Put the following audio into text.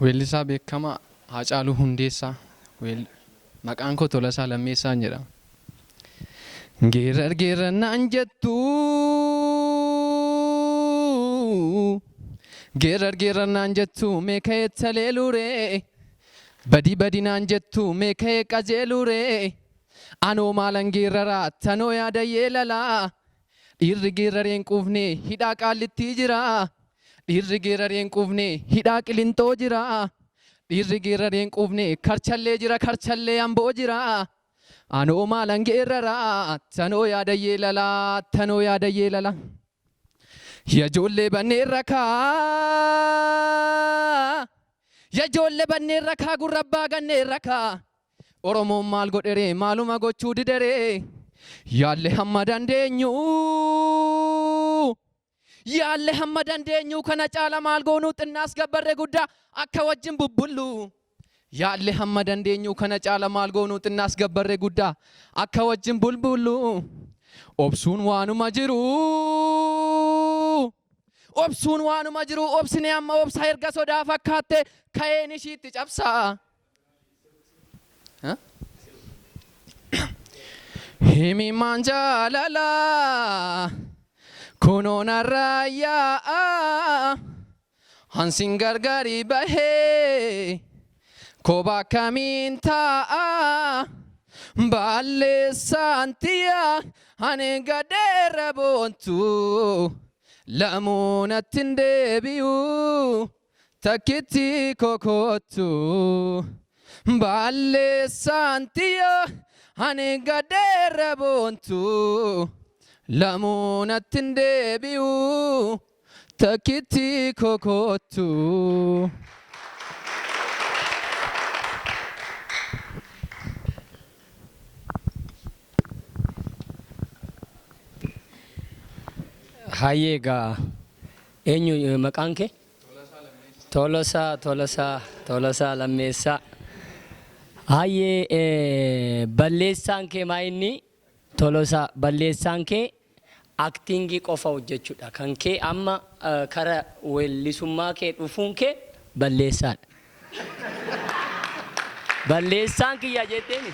Weellisaa beekamaa Haacaaluu Hundeessaa. Maqaan koo Tolasaa Lammeessaan jedhama. Geerar geerar naan jettu, geerar geerar naan jettu, mee ka'ee taleeluree, badii badii naan jettu, mee ka'ee qajeeluree, anoo maalan geeraraa, tanoo yaada yeelalaa, dhiirri geerareen quufne hidhaa Qaallittii jira, dhiirri geerareen quufne hidhaa Qilinxoo jira, dhiirri geerareen quufne Karchallee jira, Karchallee Amboo jira. Anoo maalan geeraraa, tanoo yaada yeelalaa, tanoo yaada yeelalaa. Yajoollee banneerra kaa. Yajoollee banneerra kaa, gurra abbaa ganneerra kaa. Oromoon maal godheree, maaluma gochuu dideree? Yaalle hamma dandeenyu. Yaalle hamma dandeenyu, kana caala maal goonuu, xinnaas gabbarre guddaa akka wajjin bubbullu. Yaalle hamma dandeenyu, kana caala maal goonuu, xinnaas gabbarre guddaa akka wajjin bulbullu. Obsuun waanuma jiru. Obsuun waanuma jiru, obsine amma obsa, erga sodaa fakkaatte ka'een ishiitti cabsaa. Himimaan jaalalaa kunoo narraa yaa'a, hansin gargari bahee kophaa akkamiin taa'a? Balleessaan tiyya, ani gadeera boontu, lamuu natti hin deebi'u, takkitti kokottu. Balleessaan tiyya, ani gadeera boontu, lamuu natti hin deebi'u, takkitti kokottu. Hayyee, egaa eenyu maqaan kee? Tolosaa, Tolosaa, Tolosaa Lammeessaa. Hayyee, balleessaan kee maa inni, Tolosaa, balleessaan kee actingii qofa hojjechuudha. Kan kee amma kara weellisummaa kee dhufuun kee balleessaadha. Balleessaan kiyya jetteeni?